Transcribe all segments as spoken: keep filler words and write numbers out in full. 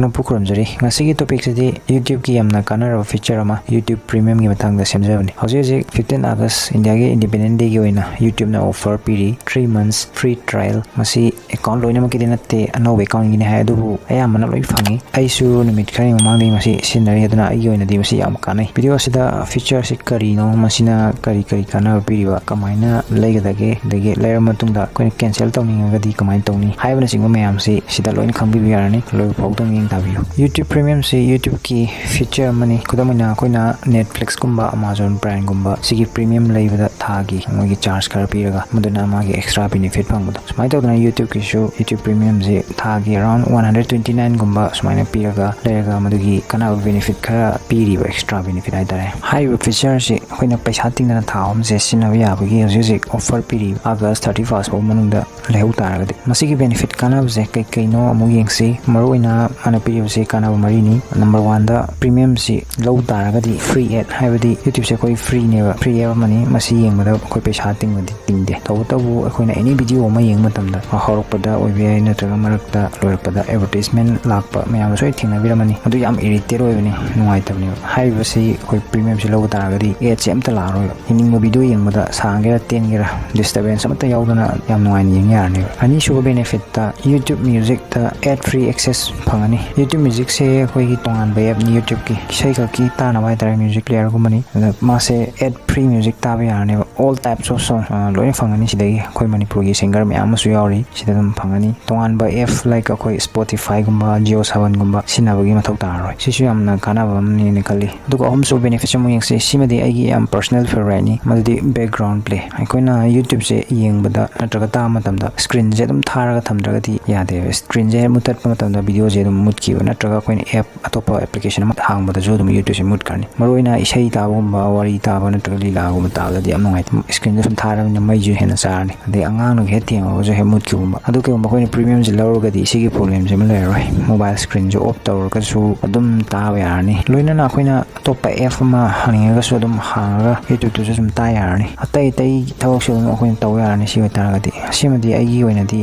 ꯅꯄꯨ ꯈꯨꯔꯨꯝꯖꯔꯤ꯫ ꯉꯁꯤꯒꯤ ꯇꯣꯄꯤꯛꯁꯤꯗꯤ YouTube-ꯀꯤ ꯌꯥꯝꯅ ꯀꯥꯟꯅꯔꯕ ꯐꯤꯆꯔ ꯑꯃ, YouTube Premium-ꯒꯤ ꯃꯇꯥꯡꯗ ꯁꯦꯝꯖꯕꯅꯤ꯫ ꯍꯧꯖꯤꯛ ꯍꯧꯖꯤꯛ fifteen August India-ꯒꯤ Independence Day-ꯒꯤ ꯑꯣꯏꯅ YouTube-ꯅ ꯑꯣꯐꯔ ꯄꯤꯔꯤ, three months free trial꯫ ꯃꯁꯤ ꯑꯦꯀꯥꯎꯟ ꯂꯣꯏꯅꯃꯛꯀꯤꯗꯤ ꯅꯠꯇꯦ, ꯑꯅꯧꯕ ꯑꯦꯀꯥꯎꯟꯒꯤꯅꯤ ꯍꯥꯏ, ꯑꯗꯨꯕꯨ ꯑꯌꯥꯝꯕꯅ ꯂꯣꯏ ꯐꯪꯉꯤ꯫ ꯑꯩꯁꯨ ꯅꯨꯃꯤꯠ ꯈꯔꯒꯤ ꯃꯃꯥꯡꯗꯒꯤ ꯃꯁꯤ ꯁꯤꯖꯤꯟꯅꯔꯤ, ꯑꯗꯨꯅ ꯑꯩꯒꯤ ꯑꯣꯏꯅꯗꯤ ꯃꯁꯤ ꯌꯥꯝ ꯀꯥꯟꯅꯩ꯫ ꯚꯤꯗꯤꯑꯣ ꯑꯁꯤꯗ ꯐꯤꯆꯔꯁꯤ ꯀꯔꯤꯅꯣ, ꯃꯁꯤꯅ ꯀꯔꯤ ꯀꯔꯤ ꯀꯥꯟꯅꯕ ꯄꯤꯔꯤꯕ, ꯀꯃꯥꯏꯅ ꯂꯩꯒꯗꯒꯦ, ꯑꯗꯒꯤ ꯂꯩꯔꯕ ꯃꯇꯨꯡꯗ ꯑꯩꯈꯣꯏꯅ ꯀꯦꯟꯁꯦꯜ ꯇꯧꯅꯤꯡꯉꯒꯗꯤ ꯀꯃꯥꯏꯅ ꯇꯧꯅꯤ ꯍꯥꯏꯕꯅꯆꯤꯡꯕ ꯃꯌꯥꯝꯁꯤ ꯁꯤꯗ ꯂꯣꯏꯅ ꯈꯪꯕꯤꯕ ꯌꯥꯔꯅꯤ꯫ ꯂꯣꯏꯕ ꯐꯥꯎꯗꯪ ꯌꯦꯡ ꯇꯥꯕꯤꯌꯨ꯫ YouTube Premium-ꯁꯤ YouTube-ꯀꯤ ꯐꯤꯆꯔ ꯑꯃꯅꯤ꯫ ꯈꯨꯗꯝ ꯑꯣꯏꯅ ꯑꯩꯈꯣꯏꯅ Netflix-ꯀꯨꯝꯕ, Amazon Prime-ꯒꯨꯝꯕ ꯁꯤꯒꯤ ꯄ꯭ꯔꯤꯃꯤꯌꯝ ꯂꯩꯕꯗ ꯊꯥꯒꯤ ꯃꯣꯏꯒꯤ ꯆꯥꯔꯖ ꯈꯔ ꯄꯤꯔꯒ, ꯃꯗꯨꯅ ꯃꯥꯒꯤ ꯑꯦꯛꯁꯇ꯭ꯔꯥ ꯕꯦꯅꯤꯐꯤꯠ ꯐꯪꯕꯗꯣ꯫ ꯁꯨꯃꯥꯏꯅ ꯇꯧꯗꯅ YouTube-ꯀꯤꯁꯨ, YouTube Premium-ꯁꯤ ꯊꯥꯒꯤ around one hundred twenty nine-ꯒꯨꯝꯕ ꯁꯨꯃꯥꯏꯅ ꯄꯤꯔꯒ ꯂꯩꯔꯒ, ꯃꯗꯨꯒꯤ ꯀꯥꯟꯅꯕ ꯕꯦꯅꯤꯐꯤꯠ ꯈꯔ ꯄꯤꯔꯤꯕ, ꯑꯦꯛꯁꯇ꯭ꯔꯥ ꯕꯦꯅꯤꯐꯤꯠ ꯍꯥꯏꯇꯥꯔꯦ꯫ ꯍꯥꯏꯔꯤꯕ ꯐꯤꯆꯔꯁꯤ ꯑꯩꯈꯣꯏꯅ ꯄꯩꯁꯥ ꯇꯤꯡꯗꯅ ꯊꯥ ꯑꯍꯨꯝꯁꯦ ꯁꯤꯖꯤꯟꯅꯕ ꯌꯥꯕꯒꯤ ꯍꯧꯖꯤꯛ ꯍꯧꯖꯤꯛ ꯑꯣꯐꯔ ꯄꯤꯔꯤ, August thirty first ꯐꯥꯎ ꯃꯅꯨꯡꯗ ꯂꯩꯍꯧ ꯇꯥꯔꯒꯗꯤ꯫ ꯃꯁꯤꯒꯤ ꯕꯦꯅꯤꯐꯤꯠ ꯀꯥꯟꯅꯕꯁꯦ ꯀꯩ ꯀꯩꯅꯣ ꯑꯃꯨꯛ ꯌꯦꯡꯁꯤ꯫ ꯃꯔꯨꯑꯣꯏꯅ ꯃꯥꯅ ꯄꯤꯔꯤꯕꯁꯤ ꯀꯥꯟꯅꯕ ꯃꯔꯤꯅꯤ꯫ ꯅꯝꯕꯔ ꯋꯥꯟꯗ, ꯄ꯭ꯔꯤꯃꯤꯌꯝꯁꯤ ꯂꯧ ꯇꯥꯔꯒꯗꯤ, ꯐ꯭ꯔꯤ ꯑꯦꯗ, ꯍꯥꯏꯕꯗꯤ YouTube-ꯁꯦ ꯑꯩꯈꯣꯏ ꯐ꯭ꯔꯤꯅꯦꯕ, ꯐ꯭ꯔꯤ ꯑꯦꯞ ꯑꯃꯅꯤ, ꯃꯁꯤ ꯌꯦꯡꯕꯗ ꯑꯩꯈꯣꯏ ꯄꯩꯁꯥ ꯇꯤꯡꯕꯗꯤ ꯇꯤꯡꯗꯦ꯫ ꯇꯧꯕꯇꯕꯨ ꯑꯩꯈꯣꯏꯅ ꯑꯦꯅꯤ ꯚꯤꯗꯤꯑꯣ ꯑꯃ ꯌꯦꯡꯕ ꯃꯇꯝꯗ, ꯍꯧꯔꯛꯄꯗ ꯑꯣꯏꯕ ꯌꯥꯏ, ꯅꯠꯇ꯭ꯔꯒ ꯃꯔꯛꯇ, ꯂꯣꯏꯔꯛꯄꯗ ꯑꯦꯗꯚꯔꯇꯤꯁꯃꯦꯟ ꯂꯥꯛꯄ ꯃꯌꯥꯝꯗꯣ ꯁꯣꯏ ꯊꯦꯡꯅꯕꯤꯔꯝꯃꯅꯤ꯫ ꯑꯗꯨ ꯌꯥꯝ ꯏꯔꯤꯇꯦꯠ ꯑꯣꯏꯕꯅꯤ, ꯅꯨꯡꯉꯥꯏꯇꯕꯅꯦꯕ꯫ ꯍꯥꯏꯔꯤꯕꯁꯤ ꯑꯩꯈꯣꯏ ꯄ꯭ꯔꯤꯃꯤꯌꯝꯁꯤ ꯂꯧꯕ ꯇꯥꯔꯒꯗꯤ ꯑꯦꯗꯁꯦ ꯑꯝꯇ ꯂꯥꯛꯑꯔꯣꯏꯕ꯫ ꯌꯦꯡꯅꯤꯡꯕ ꯚꯤꯗꯤꯑꯣ ꯌꯦꯡꯕꯗ, ꯁꯥꯡꯒꯦꯔꯥ ꯇꯦꯟꯒꯦꯔꯥ, ꯗꯤꯁꯇꯔꯕꯦꯟꯁ ꯑꯃꯠꯇ ꯌꯥꯎꯗꯅ ꯌꯥꯝ ꯅꯨꯡꯉꯥꯏꯅ ꯌꯦꯡ ꯌꯥꯔꯅꯦꯕ꯫ ꯑꯅꯤꯁꯨꯕ ꯕꯦꯅꯤꯐꯤꯠꯇ, YouTube Music-ꯇ ad free access ꯐꯪꯒꯅꯤ꯫ YouTube Music-ꯁꯦ ꯑꯩꯈꯣꯏꯒꯤ ꯇꯣꯉꯥꯟꯕ ꯑꯦꯞꯅꯤ YouTube-ꯀꯤ, ꯏꯁꯩ ꯈꯛꯀꯤ ꯇꯥꯅꯕ ꯍꯥꯏꯇꯥꯔꯦ, ꯃ꯭ꯌꯨꯖꯤꯛ ꯄ꯭ꯂꯦꯌꯔꯒꯨꯝꯕꯅꯤ꯫ ꯑꯗ ꯃꯥꯁꯦ ad free music ꯇꯥꯕ ꯌꯥꯔꯅꯦꯕ꯫ All types of song, ꯑ, ꯂꯣꯏꯅ ꯐꯪꯒꯅꯤ ꯁꯤꯗꯒꯤ꯫ ꯑꯩꯈꯣꯏ ꯃꯅꯤꯄꯨꯔꯒꯤ ꯁꯤꯡꯒꯔ ꯃꯌꯥꯝ ꯑꯃꯁꯨ ꯌꯥꯎꯔꯤ, ꯁꯤꯗ ꯑꯗꯨꯝ ꯐꯪꯒꯅꯤ꯫ ꯇꯣꯉꯥꯟꯕ ꯑꯦꯞ like ꯑꯩꯈꯣꯏ Spotify-ꯒꯨꯝꯕ, JioSaavn-ꯒꯨꯝꯕ ꯁꯤꯖꯤꯟꯅꯕꯒꯤ ꯃꯊꯧ ꯇꯥꯔꯔꯣꯏ꯫ ꯁꯤꯁꯨ ꯌꯥꯝꯅ ꯀꯥꯟꯅꯕ ꯑꯃꯅꯦꯅ ꯈꯜꯂꯤ꯫ ꯑꯗꯨꯒ ꯑꯍꯨꯝꯁꯨꯕ ꯕꯦꯅꯤꯐꯤꯠꯁꯦ ꯑꯃꯨꯛ ꯌꯦꯡꯁꯤ꯫ ꯁꯤꯃꯗꯤ ꯑꯩꯒꯤ ꯌꯥꯝ personal favourite-ꯅꯤ, ꯃꯗꯨꯗꯤ background play꯫ ꯑꯩꯈꯣꯏꯅ YouTube-ꯁꯦ ꯌꯦꯡꯕꯗ ꯅꯠꯇ꯭ꯔꯒ ꯇꯥꯕ ꯃꯇꯝꯗ screen-ꯁꯦ ꯑꯗꯨꯝ ꯊꯥꯔꯒ ꯊꯝꯗ꯭ꯔꯒꯗꯤ ꯌꯥꯗꯦꯕ꯫ Screen-ꯁꯦ ꯍꯦꯛ ꯃꯨꯠꯊꯠꯄ ꯃꯇꯝꯗ ꯚꯤꯗꯤꯑꯣꯁꯦ ꯑꯗꯨꯝ ꯃꯨꯠꯈꯤꯕ, ꯅꯠꯇ꯭ꯔꯒ ꯑꯩꯈꯣꯏꯅ ꯑꯦꯞ ꯑꯇꯣꯞꯄ application ꯑꯃ ꯍꯥꯡꯕꯗꯁꯨ ꯑꯗꯨꯝ YouTube-ꯁꯦ ꯃꯨꯠꯈ꯭ꯔꯅꯤ꯫ ꯃꯔꯨꯑꯣꯏꯅ ꯏꯁꯩ ꯇꯥꯕꯒꯨꯝꯕ, ꯋꯥꯔꯤ ꯇꯥꯕ ꯅꯠꯇ꯭ꯔꯒ ꯂꯤꯂꯥꯒꯨꯝꯕ ꯇꯥꯕꯗꯗꯤ ꯌꯥꯝ ꯅꯨꯡꯉꯥꯏꯇꯦ꯫ ꯁ꯭ꯀ꯭ꯔꯤꯟꯗꯣ ꯁꯨꯝ ꯊꯥꯔꯕꯅꯤꯅ ꯃꯩꯁꯨ ꯍꯦꯟꯅ ꯆꯥꯔꯅꯤ, ꯑꯗꯩ ꯑꯉꯥꯡꯅꯒ ꯍꯦꯛ ꯊꯦꯡꯉꯨꯔꯒꯁꯨ ꯍꯦꯛ ꯃꯨꯠꯈꯤꯒꯨꯝꯕ꯫ ꯑꯗꯨ ꯀꯩꯒꯨꯝꯕ ꯑꯩꯈꯣꯏꯅ ꯄ꯭ꯔꯤꯃꯤꯌꯝꯁꯦ ꯂꯧꯔꯒꯗꯤ ꯁꯤꯒꯤ ꯄ꯭ꯔꯣꯕ꯭ꯂꯦꯝꯁꯦ ꯑꯃ ꯂꯩꯔꯔꯣꯏ꯫ ꯃꯣꯕꯥꯏꯜ ꯁ꯭ꯀ꯭ꯔꯤꯟꯁꯨ ꯑꯣꯐ ꯇꯧꯔꯒꯁꯨ ꯑꯗꯨꯝ ꯇꯥꯕ ꯌꯥꯔꯅꯤ꯫ ꯂꯣꯏꯅꯅ ꯑꯩꯈꯣꯏꯅ ꯑꯇꯣꯞꯄ ꯑꯦꯞ ꯑꯃ ꯍꯥꯡꯅꯤꯡꯉꯒꯁꯨ ꯑꯗꯨꯝ ꯍꯥꯡꯉꯒ YouTube-ꯇꯁꯨ ꯑꯗꯨꯝ ꯇꯥ ꯌꯥꯔꯅꯤ꯫ ꯑꯇꯩ ꯑꯇꯩ ꯊꯕꯛꯁꯨ ꯑꯗꯨꯝ ꯑꯩꯈꯣꯏꯅ ꯇꯧ ꯌꯥꯔꯅꯤ ꯁꯤ ꯑꯣꯏꯇꯥꯔꯒꯗꯤ꯫ ꯁꯤꯃꯗꯤ ꯑꯩꯒꯤ ꯑꯣꯏꯅꯗꯤ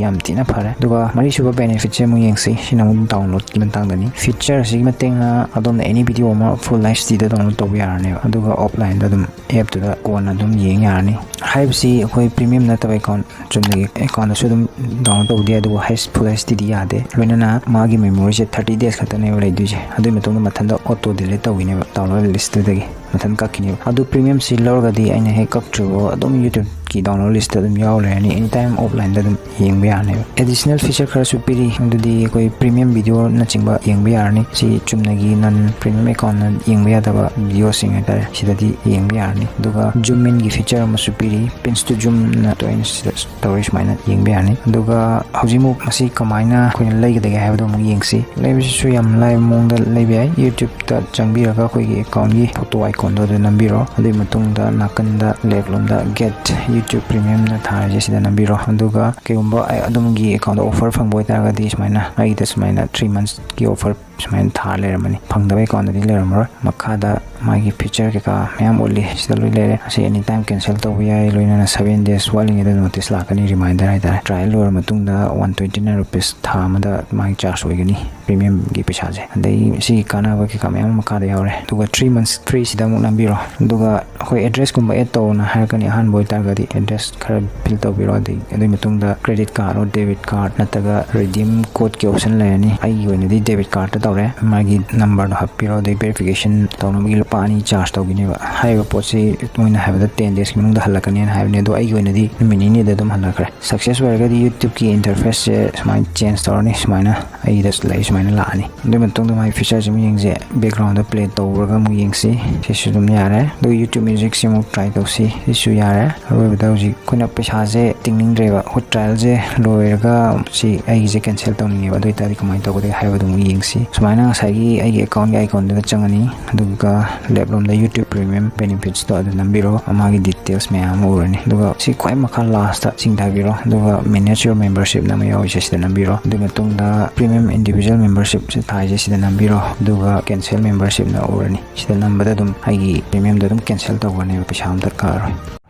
ꯌꯥꯝ ꯊꯤꯅ ꯐꯔꯦ꯫ ꯑꯗꯨꯒ ꯃꯔꯤꯁꯨꯕ ꯕꯦꯅꯤꯐꯤꯠꯁꯦ ꯑꯃꯨꯛ ꯌꯦꯡꯁꯤ꯫ ꯁꯤꯅ ꯑꯃꯨꯛ ꯗꯥꯎꯟꯂꯣꯗꯀꯤ ꯃꯇꯥꯡꯗꯅꯤ꯫ ꯐꯤꯆꯔꯁꯤꯒꯤ ꯃꯇꯦꯡꯅ ꯑꯗꯣꯝꯅ ꯑꯦꯅꯤ ꯚꯤꯗꯤꯑꯣ ꯑꯃ ꯐꯨꯜ ꯑꯩꯆ ꯗꯤꯗ ꯗꯥꯎꯟꯂꯣꯗ ꯇꯧꯕ ꯌꯥꯔꯅꯦꯕ꯫ ꯑꯗꯨꯒ ꯑꯣꯐꯂꯥꯏꯟꯗ ꯑꯗꯨꯝ ꯑꯦꯞꯇꯨꯗ ꯀꯣꯟꯅ ꯑꯗꯨꯝ ꯌꯦꯡ ꯌꯥꯔꯅꯤ꯫ ꯍꯥꯏꯔꯤꯕꯁꯤ ꯑꯩꯈꯣꯏ ꯄ꯭ꯔꯤꯃꯤꯌꯝ ꯅꯠꯇꯕ ꯑꯦꯀꯥꯎꯟ, ꯆꯨꯝꯅꯒꯤ ꯑꯦꯀꯥꯎꯟꯗꯁꯨ ꯑꯗꯨꯝ ꯗꯥꯎꯟꯂꯣꯗ ꯇꯧꯕꯗꯤ ꯌꯥꯏ, ꯑꯗꯨꯕꯨ ꯍꯩꯁ ꯐꯨꯜ ꯑꯩꯆ ꯗꯤꯗꯤ ꯌꯥꯗꯦ꯫ ꯂꯣꯏꯅꯅ ꯃꯥꯒꯤ ꯃꯦꯃꯣꯔꯤꯁꯦ ꯊꯥꯔꯇꯤ ꯗꯦꯖ ꯈꯛꯇꯅꯦꯕ ꯂꯩꯗꯣꯏꯁꯦ꯫ ꯑꯗꯨꯒꯤ ꯃꯇꯨꯡꯗ ꯃꯊꯟꯇ ꯑꯣꯇꯣ ꯗꯤꯂꯤꯠ ꯇꯧꯈꯤꯅꯦꯕ ꯗꯥꯎꯟꯂꯣꯗ ꯂꯤꯁꯇꯨꯗꯒꯤ꯫ ꯃꯊꯟ ꯀꯛꯈꯤꯅꯦꯕ꯫ ꯑꯗꯨ ꯄ꯭ꯔꯤꯃꯤꯌꯝꯁꯤ ꯂꯧꯔꯒꯗꯤ ꯑꯩꯅ ꯍꯦꯛ ꯀꯛꯇ꯭ꯔꯤꯕ ꯑꯗꯨꯝ YouTubeꯀꯤ ꯗꯥꯎꯟꯂꯣꯗ ꯂꯤꯁꯇ ꯑꯗꯨꯝ ꯌꯥꯎ ꯂꯩꯔꯅꯤ, ꯑꯦꯅꯤ ꯇꯥꯏꯝ ꯑꯣꯐꯂꯥꯏꯟꯗ ꯑꯗꯨꯝ ꯌꯦꯡꯕ ꯌꯥꯔꯅꯦꯕ꯫ ꯑꯦꯗꯤꯁꯅꯦꯜ ꯐꯤꯆꯔ ꯈꯔꯁꯨ ꯄꯤꯔꯤ, ꯑꯗꯨꯗꯤ ꯑꯩꯈꯣꯏ ꯄ꯭ꯔꯤꯃꯤꯌꯝ ꯚꯤꯗꯤꯑꯣꯅꯆꯤꯡꯕ ꯌꯦꯡꯕ ꯌꯥꯔꯅꯤ꯫ ꯁꯤ ꯆꯨꯝꯅꯒꯤ ꯅꯟ ꯄ꯭ꯔꯤꯃꯤꯌꯝ ꯑꯦꯀꯥꯎꯟꯅ ꯌꯦꯡꯕ ꯌꯥꯗꯕ ꯚꯤꯗꯤꯑꯣꯁꯤꯡ ꯍꯥꯏꯇꯥꯔꯦ, ꯁꯤꯗꯗꯤ ꯌꯦꯡꯕ ꯌꯥꯔꯅꯤ꯫ ꯑꯗꯨꯒ ꯖꯨꯝ ꯏꯟꯒꯤ ꯐꯤꯆꯔ ꯑꯃꯁꯨ ꯄꯤꯔꯤ, ꯄꯤꯟꯁ ꯇꯨ ꯖꯨꯝꯅ ꯇꯣꯏꯅ ꯁꯤꯗ ꯇꯧꯔꯤ, ꯁꯨꯃꯥꯏꯅ ꯌꯦꯡꯕ ꯌꯥꯔꯅꯤ꯫ ꯑꯗꯨꯒ ꯍꯧꯖꯤꯛꯃꯨꯛ ꯃꯁꯤ ꯀꯃꯥꯏꯅ ꯑꯩꯈꯣꯏꯅ ꯂꯩꯒꯗꯒꯦ ꯍꯥꯏꯕꯗꯣ ꯑꯃꯨꯛ ꯌꯦꯡꯁꯤ꯫ ꯂꯩꯕꯁꯤꯁꯨ ꯌꯥꯝ ꯂꯥꯏꯕ ꯃꯑꯣꯡꯗ ꯂꯩꯕ ꯌꯥꯏ꯫ YouTube ꯆꯪꯕꯤꯔꯒ ꯑꯩꯈꯣꯏꯒꯤ ꯑꯦꯀꯥꯎꯟꯒꯤ ꯐꯣꯇꯣ ꯑꯥꯏꯀꯣꯟꯗꯣ ꯑꯗꯨ ꯅꯝꯕꯤꯔꯣ꯫ ꯑꯗꯨꯒꯤ ꯃꯇꯨꯡꯗ ꯅꯥꯀꯟꯗ ꯂꯦꯐ ꯂꯣꯝꯗ Get YouTube Premiumꯅ ꯊꯥꯔꯤꯁꯦ ꯁꯤꯗ ꯅꯝꯕꯤꯔꯣ꯫ ꯑꯗꯨꯒ ꯀꯩꯒꯨꯝꯕ ꯑꯗꯣꯝꯒꯤ ꯑꯦꯀꯥꯎꯟꯗ ꯑꯣꯐꯔ ꯐꯪꯕ ꯑꯣꯏꯇꯥꯔꯒꯗꯤ ꯁꯨꯃꯥꯏꯅ ꯑꯩꯒꯤꯗ ꯁꯨꯃꯥꯏꯅ ꯊ꯭ꯔꯤ ꯃꯟꯁꯀꯤ ꯑꯣꯐꯔ ꯁꯨꯃꯥꯏꯅ ꯊꯥ ꯂꯩꯔꯝꯃꯅꯤ꯫ ꯐꯪꯗꯕ ꯑꯦꯀꯥꯎꯟꯗꯗꯤ ꯂꯩꯔꯝꯃꯔꯣꯏ꯫ ꯃꯈꯥꯗ ꯃꯥꯒꯤ ꯐꯤꯆꯔ ꯀꯩꯀꯥ ꯃꯌꯥꯝ ꯎꯠꯂꯤ, ꯁꯤꯗ ꯂꯣꯏ ꯂꯩꯔꯦ꯫ ꯑꯁꯤ ꯑꯦꯅꯤ ꯇꯥꯏꯝ ꯀꯦꯟꯁꯦꯜ ꯇꯧꯕ ꯌꯥꯏ, ꯂꯣꯏꯅꯅ ꯁꯚꯦꯟ ꯗꯦꯖ ꯋꯥꯠꯂꯤꯉꯩꯗ ꯅꯣꯇꯤꯁ ꯂꯥꯛꯀꯅꯤ, ꯔꯤꯃꯥꯏꯟꯗꯔ ꯍꯥꯏꯇꯥꯔꯦ꯫ ꯇ꯭ꯔꯥꯏꯌꯦꯜ ꯂꯣꯏꯔ ꯃꯇꯨꯡꯗ ꯋꯥꯟ ꯇ꯭ꯋꯦꯟꯇꯤ ꯅꯥꯏꯟ ꯔꯨꯄꯤꯁ ꯊꯥ ꯑꯃꯗ ꯃꯥꯒꯤ ꯆꯥꯔꯖ ꯑꯣꯏꯒꯅꯤ ꯄ꯭ꯔꯤꯃꯤꯌꯝꯒꯤ ꯄꯩꯁꯥꯁꯦ꯫ ꯑꯗꯩ ꯁꯤꯒꯤ ꯀꯥꯟꯅꯕ ꯀꯩꯀꯥ ꯃꯌꯥꯝ ꯑꯃ ꯃꯈꯥꯗ ꯌꯥꯎꯔꯦ꯫ ꯑꯗꯨꯒ ꯊ꯭ꯔꯤ ꯃꯟꯁ ꯐ꯭ꯔꯤꯁꯤꯗ ꯑꯃꯨꯛ ꯅꯝꯕꯤꯔꯣ꯫ ꯑꯗꯨꯒ ꯑꯩꯈꯣꯏ ꯑꯦꯗ꯭ꯔꯦꯁꯀꯨꯝꯕ ꯑꯦꯗ ꯇꯧꯅ ꯍꯥꯏꯔꯛꯀꯅꯤ꯫ ꯑꯍꯥꯟꯕ ꯑꯣꯏꯇꯥꯔꯒꯗꯤ ꯑꯦꯗ꯭ꯔꯦꯁ ꯈꯔ ꯐꯤꯜ ꯇꯧꯕꯤꯔꯣ, ꯑꯗꯩ ꯑꯗꯨꯒꯤ ꯃꯇꯨꯡꯗ credit card or debit card ꯅꯠꯇ꯭ꯔꯒ ꯔꯤꯗꯤꯝ ꯀꯣꯗꯀꯤ ꯑꯣꯞꯁꯟ ꯂꯩꯔꯅꯤ꯫ ꯑꯩꯒꯤ ꯑꯣꯏꯅꯗꯤ ꯗꯦꯕꯤꯠ ꯀꯥꯔꯗꯇ ꯇꯧꯔꯦ꯫ ꯃꯥꯒꯤ ꯅꯝꯕꯔꯗꯣ ꯍꯥꯞꯄꯤꯔꯣ, ꯑꯗꯩ ꯚꯦꯔꯤꯐꯤꯀꯦꯁꯟ ꯇꯧꯅꯕꯒꯤ ꯂꯨꯄꯥ ꯑꯅꯤ ꯆꯥꯔꯖ ꯇꯧꯈꯤꯅꯦꯕ꯫ ꯍꯥꯏꯔꯤꯕ ꯄꯣꯠꯁꯤ ꯃꯣꯏꯅ ꯍꯥꯏꯕꯗ ꯇꯦꯟ ꯗꯦꯖꯀꯤ ꯃꯅꯨꯡꯗ ꯍꯜꯂꯛꯀꯅꯤꯅ ꯍꯥꯏꯕꯅꯤ, ꯑꯗꯣ ꯑꯩꯒꯤ ꯑꯣꯏꯅꯗꯤ ꯅꯨꯃꯤꯠ ꯅꯤꯅꯤꯗ ꯑꯗꯨꯝ ꯍꯜꯂꯛꯈ꯭ꯔꯦ꯫ ꯁꯛꯁꯦꯁ ꯑꯣꯏꯔꯒꯗꯤ YouTubeꯀꯤ ꯏꯟꯇꯔꯐꯦꯁꯁꯦ ꯁꯨꯃꯥꯏꯅ ꯆꯦꯟꯖ ꯇꯧꯔꯅꯤ, ꯁꯨꯃꯥꯏꯅ ꯑꯩꯗ ꯂꯩ ꯁꯨꯃꯥꯏꯅ ꯂꯥꯛꯑꯅꯤ꯫ ꯑꯗꯨꯒꯤ ꯃꯇꯨꯡꯗ ꯃꯥꯒꯤ ꯐꯤꯆꯔꯁꯦ ꯑꯃꯨꯛ ꯌꯦꯡꯁꯦ꯫ ꯕꯦꯛꯒ꯭ꯔꯥꯎꯟꯗ ꯄ꯭ꯂꯦ ꯇꯧꯔꯒ ꯑꯃꯨꯛ ꯌꯦꯡꯁꯤ꯫ ꯁꯤꯁꯨ ꯑꯗꯨꯝ ꯌꯥꯔꯦ꯫ ꯑꯗꯨꯒ YouTube Musicꯁꯦ ꯑꯃꯨꯛ ꯇ꯭ꯔꯥꯏ ꯇꯧꯁꯤ꯫ ꯁꯤꯁꯨ ꯌꯥꯔꯦ꯫ ꯑꯔꯣꯏꯕꯗ ꯍꯧꯖꯤꯛ ꯑꯩꯈꯣꯏꯅ ꯄꯩꯁꯥꯁꯦ ꯇꯤꯡꯅꯤꯡꯗ꯭ꯔꯦꯕ꯫ ꯑꯩꯈꯣꯏ ꯇ꯭ꯔꯥꯏꯌꯦꯜꯁꯦ ꯂꯣꯏꯔꯒ ꯁꯤ ꯑꯩꯒꯤꯁꯦ ꯀꯦꯟꯁꯦꯜ ꯇꯧꯅꯤꯡꯉꯦꯕ꯫ ꯑꯗꯨ ꯑꯣꯏꯇꯥꯔꯗꯤ ꯀꯃꯥꯏꯅ ꯇꯧꯒꯗꯒꯦ ꯍꯥꯏꯕꯗꯨ ꯑꯃꯨꯛ ꯌꯦꯡꯁꯤ꯫ ꯁꯨꯃꯥꯏꯅ ꯉꯁꯥꯏꯒꯤ ꯑꯩꯒꯤ ꯑꯦꯀꯥꯎꯟꯒꯤ ꯑꯥꯏꯀꯣꯟꯗꯨꯗ ꯆꯪꯉꯅꯤ꯫ ꯑꯗꯨꯒ ꯑꯗꯨꯒ left ꯂꯣꯝꯗ YouTube Premium Benefits ꯇꯣ ꯑꯗꯨ ꯅꯝꯕꯤꯔꯣ, ꯃꯥꯒꯤ details ꯃꯌꯥꯝ ꯑꯃ ꯎꯔꯅꯤ꯫ ꯑꯗꯨꯒ ꯁꯤ ꯈ꯭ꯋꯥꯏ ꯃꯈꯥ last ꯁꯤꯡꯊꯕꯤꯔꯣ, ꯑꯗꯨꯒ Manage Your Membership ꯅ ꯑꯃ ꯌꯥꯎꯔꯤꯁꯦ ꯁꯤꯗ ꯅꯝꯕꯤꯔꯣ꯫ ꯑꯗꯨꯒꯤ ꯃꯇꯨꯡꯗ Premium Individual Membership ꯁꯤ ꯊꯥꯏꯁꯦ ꯁꯤꯗ ꯅꯝꯕꯤꯔꯣ, ꯑꯗꯨꯒ Cancel Membership ꯅ ꯎꯔꯅꯤ꯫ ꯁꯤꯗ ꯅꯝꯕꯗ ꯑꯗꯨꯝ ꯑꯩꯒꯤ Premium ꯗꯣ ꯑꯗꯨꯝ cancel ꯇꯧꯈ꯭ꯔꯅꯦꯕ, ꯄꯩꯁꯥ ꯑꯃꯇ ꯀꯛꯑꯔꯣꯏ꯫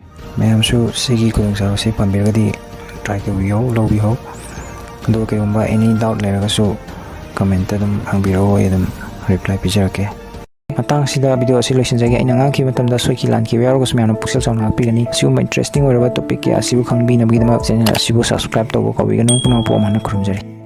ꯃꯌꯥꯝꯁꯨ ꯁꯤꯒꯤ ꯈꯨꯗꯣꯡꯆꯥꯕꯁꯤ ꯄꯥꯝꯕꯤꯔꯒꯗꯤ try ꯇꯧꯕꯤꯌꯣ, ꯂꯧꯕꯤꯌꯣ꯫ ꯑꯗꯨꯒ ꯀꯩꯒꯨꯝꯕ any doubt ꯂꯩꯔꯒꯁꯨ comment ꯇ ꯑꯗꯨꯝ ꯍꯪꯕꯤꯔꯛꯑꯣ, ꯑꯩ ꯑꯗꯨꯝ reply ꯄꯤꯖꯔꯛꯀꯦ꯫ ꯃꯇꯥꯡꯁꯤꯗ video ꯑꯁꯤ ꯂꯣꯏꯁꯤꯟꯖꯒꯦ꯫ ꯑꯩꯅ ꯉꯥꯡꯈꯤꯕ ꯃꯇꯝꯗ ꯁꯣꯏꯈꯤ ꯂꯥꯟꯈꯤꯕ ꯌꯥꯎꯔꯒꯁꯨ ꯃꯌꯥꯝꯅ ꯄꯨꯛꯆꯦꯜ ꯆꯥꯎꯅ ꯉꯥꯛꯄꯤꯒꯅꯤ꯫ ꯑꯁꯤꯒꯨꯝꯕ interesting ꯑꯣꯏꯔꯕ topic ꯀꯌꯥ ꯑꯁꯤꯕꯨ ꯈꯪꯕꯤꯅꯕꯒꯤꯗꯃꯛ channel ꯑꯁꯤꯕꯨ subscribe ꯇꯧꯕ ꯀꯥꯎꯕꯤꯒꯅꯨ꯫ ꯄꯨꯝꯅꯃꯛꯄꯨ ꯑꯃꯨꯛ ꯍꯟꯅ ꯈꯨꯔꯨꯝꯖꯔꯤ꯫